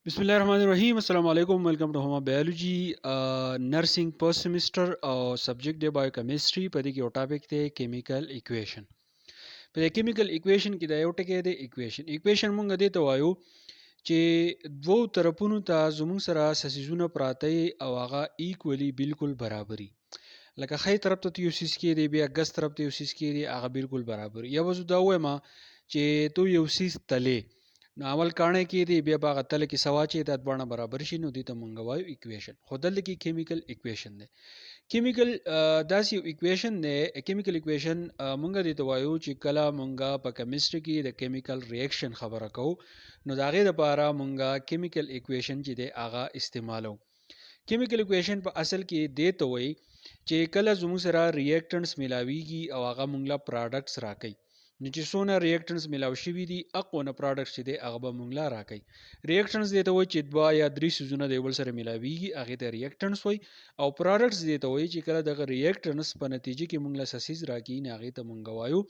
بسم الله الرحمن الرحیم. السلام علیکم. Welcome to Huma Biology Nursing first semester او سبجیکټ دی بایوکیمستري. په دې کې یو ټاپک دی کیمیکل ایکویشن. په دې کیمیکل ایکویشن کې دا یو ټکی دی ایکویشن. ایکویشن مونږ دې ته وایو چې دوو طرفونو ته زموږ سره څه څیزونه پراته او هغه equally بالکل برابري، لکه ښی طرف ته یو څیز کې دی، بیا ګس طرف ته یو څیز کې دی، هغه بالکل برابر. یا به زه دا ووایم چې تو یو څیز تلې، نو اول کاڼی کې دی، بیا به هغه تله کې څه واچوې، دا دواړه برابر شي، نو دې ته مونږ وایو ایکویشن. خو دلته کې کیمیکل ایکویشن دی. کیمیکل داسې یو ایکویشن دی. کیمیکل ایکویشن مونږ دې ته وایو چې کله مونږ په کیمستري کې د کیمیکل ریاکشن خبره کوو، نو د هغې دپاره مونږ کیمیکل ایکویشن چې دی هغه استعمالو. کیمیکل ایکویشن په اصل کې دې ته وایي چې کله زموږ سره ریاکټنټس میلاویږي او هغه مونږ له پراډکټس راکوي، نو چې څونه ریاکټنټس میلاو شوي دي هغونه پراډکټس چې دی هغه به مونږ له راکوي. ریاکټنټس دې ته وایي چې دوه یا درې څیزونه د یو بل سره میلاویږي، هغې ته ریاکټنټس وایي. او پراډکټس دې ته وایي چې کله دغه ریاکټنټس په نتیجه کې مونږ له څه څیز راکوي، نو هغې ته مونږ وایو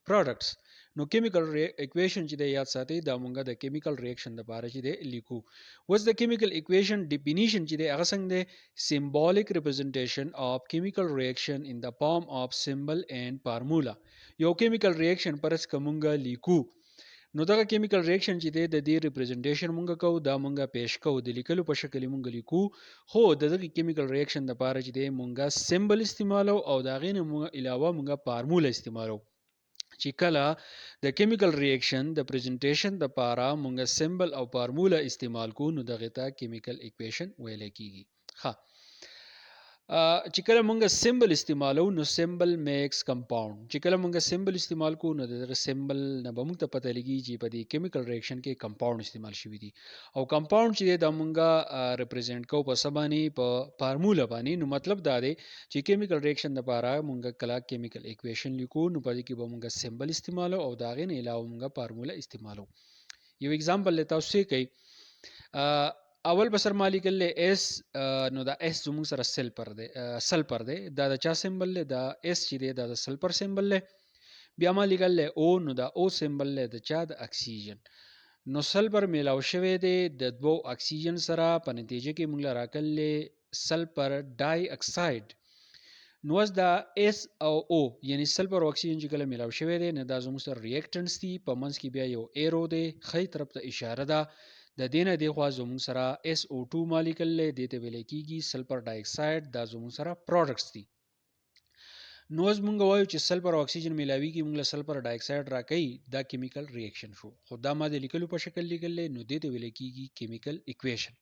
پراډکټس. نو کیمیکل ایکویشن چې دی یاد ساتئ، دا مونږ د کیمیکل ریاکشن دپاره چې دی لیکو. اوس د کیمیکل ایکویشن ډیفینیشن چې دی هغه څنګه دی؟ Symbolic representation of chemical reaction in the form of symbol and formula. یو کیمیکل ریاکشن پرس که مونږ لیکو، نو دغه کیمیکل ریاکشن چې دی د دې ریپرزنټیشن مونږ کوو، دا مونږ پیش کوو، د لیکلو په شکل مونږ لیکو. خو د دغه کیمیکل ریاکشن دپاره چې دی مونږ سمبل استعمالو او د هغې نه مونږ علاوه مونږ فارموله استعمالو. چې کله د کیمیکل ریاکشن د پریزنټیشن د پاره مونږ سمبل او فارموله استعمال کو، نو دغه ته کیمیکل ایکویشن ویل کیږي. ښه، چې کله مونږ سمبل استعمالو نو symbol makes compound. چې کله مونږ سمبل استعمال کو، نو دغه سمبل نه به مونږ ته پته لګي چې په دې کیمیکل ریاکشن کې کمپاوند استعمال شوی دی. او کمپاوند چې دی دا مونږ ریپرزینټ کو په څه باندې؟ په فارموله باندې. نو مطلب دا دی چې کیمیکل ریاکشن دپاره مونږ کله کیمیکل ایکویشن لیکو، نو په دې کې به مونږ سمبل استعمالو او د هغې نه علاوه مونږ فارموله استعمالو. یو اگزامپل له تاسو څه کوي. اول به سر ما لیکل دی اس، نو دا اس زموږ سره سلپر دی، سلپر دی. دا د چا سمبل دی؟ دا اس چې دی دا د سلپر سمبل دی. بیا ما لیکل دی او، نو دا او سمبل دی د چا؟ د اکسیجن. نو سلپر میلاو شوی دی د دوو اکسیجن سره، په نتیجه کې موږ له راکړلی سلپر ډای اکساید. نو اوس دا اس او او یعنی سلپر او اکسیجن چې کله میلاو شوی دی، نو دا زموږ سره ریاکټنټس دي. په منځ کې بیا یو ایرو دی، ښی طرف ته اشاره ده. د دې نه دې خوا زموږ سره اس او 2 مالیکل دی، دې ته ویل کېږي سلپر ډای اکساید. دا زموږ سره پروډکټس دي. نو اوس مونږ وایو چې سلپر او اکسیجن میلاویږي، مونږ له سلپر ډای اکساید راکوي، دا کیمیکل ریاکشن شو. خو دا ما د لیکلو په شکل لیکلی، نو دې ته ویل کېږي کیمیکل ایکویشن.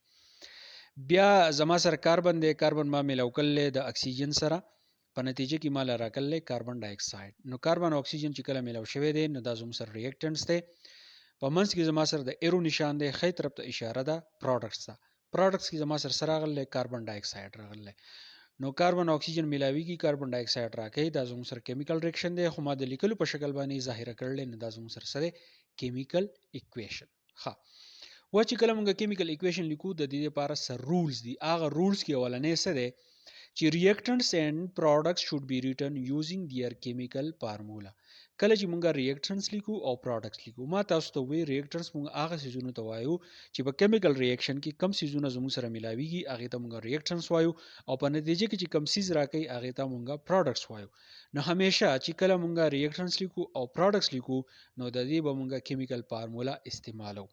بیا زما سره کاربن دی، کاربن ما میلاو کړلی د اکسیجن سره، په نتیجه کې ما له راکړلی کاربن ډای اکساید. نو کاربن او اکسیجن چې کله میلاو شوی دی، نو دا زموږ سره ریاکټنټس دی. په منځ کې زما سره د ایرو نشان دی، ښی طرف ته اشاره ده پروډکټس ته. پروډکټس کې زما سره څه راغلی؟ کاربن ډای اکساید راغلی. نو کاربن او اکسیجن میلاویږي، کاربن ډای اکساید راکوي، دا زموږ سره کیمیکل ریاکشن دی. خو ما د لیکلو په شکل باندې ظاهره کړلی، نو دا زموږ سره څه دی؟ کیمیکل ایکویشن. ښه، و چې کله موږ کیمیکل ایکویشن لیکو، د دې لپاره څه رولز دي. هغه رولز کې اولنی څه دی؟ چې reactants and products should be written using their chemical formula. کله چې مونږ reactants لیکو او products لیکو، ما تاسو ته وی reactants مونږ هغه څیزونو ته وایو چې په کیمیکل ریاکشن کې کم څیزونه زموږ سره ملاویږي، هغې ته مونږ reactants وایو، او په نتیجه کې چې کم څیز راکوي هغې ته مونږ products وایو. نو همیشه چې کله مونږ reactants لیکو او products لیکو، نو د دې به مونږ کیمیکل فارمولا استعمالو.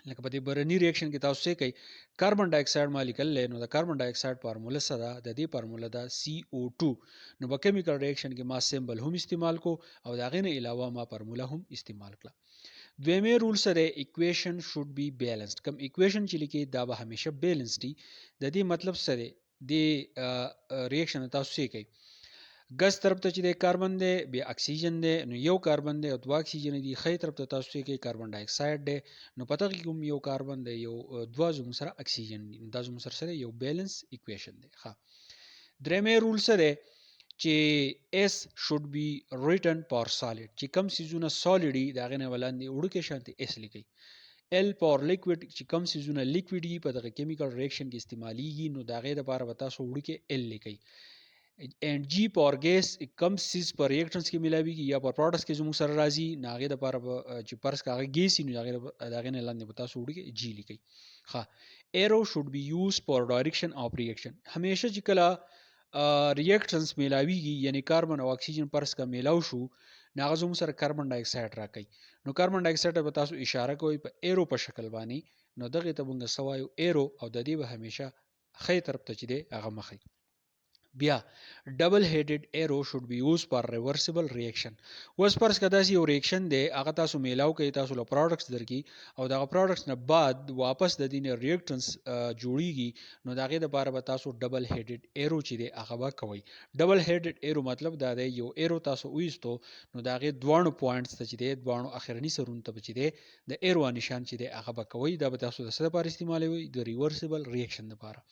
لکه په دې برني ریاکشن کې تاسو څه کوئ، کاربن ډای اکساید ما لیکل، نو د کاربن ډای اکساید فارموله څه ده؟ د دې فارموله ده سی او 2. نو په کیمیکل ریاکشن کې ما سمبل هم استعمال کو او د هغې نه علاوه ما فارموله هم استعمال کړه. دویمې رول څه دی؟ Equation should be balanced. کوم ایکویشن چې لیکي دا به همیشه بیلنسډ وي. د دې مطلب څه دی؟ دې ریاکشن تاسو څه کوئ، ګس طرف ته چې دی کاربن دی، بیا اکسیجن دی، نو یو کاربن دی او دوه اکسیجن دي. ښی طرف ته تاسو څه کوئ، کاربن ډای اکساید دی، نو په دغه کې هم یو کاربن دی، یو دوه زموږ سره اکسیجن دي. دا زموږ سره سره یو بیلنس ایکویشن دی. ښه، درېیمې رول څه دی؟ چې S should be written for solid. چې کم څیزونه solid دي د هغې نه به لاندې وړوکی شانتې S لیکئ. L for liquid، چې کم څیزونه لیکویډ دي په دغه کیمیکل ریاکشن کې استعمالیږي، نو د هغې دپاره به تاسو وړوکی L لیکئ. اینډ جی پور ګیس، کم سیز په ریاکټنس کې ملاویږي یا په پروډکټس کې زموږ سره راځي، نو هغې دپاره به چې فرض که هغه ګیس وي، نو د هغې نه لاندې به تاسو وړوکی جی لیکئ. ښه، arrow should be use for direction of reaction. همیشه چې کله ریاکټنس ملاویږي، یعنی کاربن او اکسیجن فرض که ملاو شو، نو هغه زموږ سره کاربن ډای اکساید راکوي، نو کاربن ډای اکساید ته به تاسو اشاره کوئ په ایرو په شکل باندې. نو دغې ته مونږ څه وایو؟ ایرو، او د دې به همیشه ښی طرف ته چې دی هغه مخی. بیا double headed arrow should be use for reversible reaction. اوس فرض که داسې یو ریاکشن دی، هغه تاسو میلاو کوئ، تاسو له پروډکټس درکړي او دغه پروډکټس نه بعد واپس د دې نه ریاکټنس جوړیږي، نو د هغې دپاره به تاسو double headed arrow چې دی هغه به کوئ. double headed arrow مطلب دا دی، یو ایرو تاسو وایستو، نو د هغې دواړو points ته چې دی، دواړو اخرني سرونو ته به چې دی د ایرو نشان چې دی هغه به کوئ. دا به تاسو د څه دپاره استعمالوئ؟ د reversible reaction دپاره.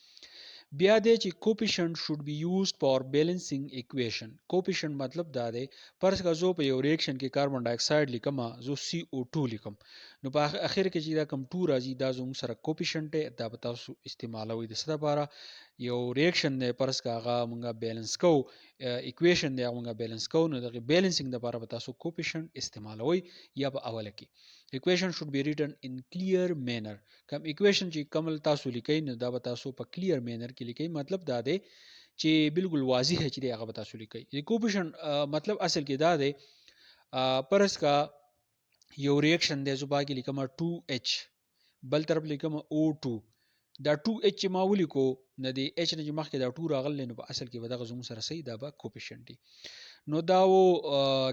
بیا دی چې coefficient should be used for balancing equation. Coefficient مطلب دا دی، فرض که زه په یو ریاکشن کې کاربن ډای اکساید لیکم، زه CO2 لیکم، نو په اخر کې چې دا کوم 2 راځي، دا زموږ سره کوفیشنټ دی، دا به تاسو استعمالوئ د څه دپاره؟ یو ریاکشن دی، فرض که هغه مونږ بیلانس کوو، equation دی هغه مونږ بیلانس کوو، نو دغه balancing دپاره به تاسو کوفیشنټ استعمالوئ. یا په اوله کې equation should be written in clear manner. کوم equation چې کوم تاسو لیکئ، نو دا به تاسو په clear manner کې لیکئ، مطلب دا دی چې بالکل واضح چې دی هغه به تاسو لیکئ. د کوفیشنټ مطلب اصل کې دا دی، فرض کا یو ریاکشن دی، زه پاکې لیکم 2H، بل طرف لیکم O2. دا 2H چې ما ولیکو، نو د H نه چې مخکې دا 2 راغلی، نو په اصل کې به دغه زموږ سره صحیح دا به کوفیشنټ دی. نو دا و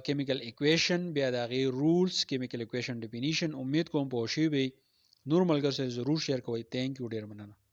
chemical equation، بیا د هغې rules، chemical equation definition. امید کوم پوه شوي وئ. نور ملګرو سره ضرور share کوئ. Thank you، ډېر مننه.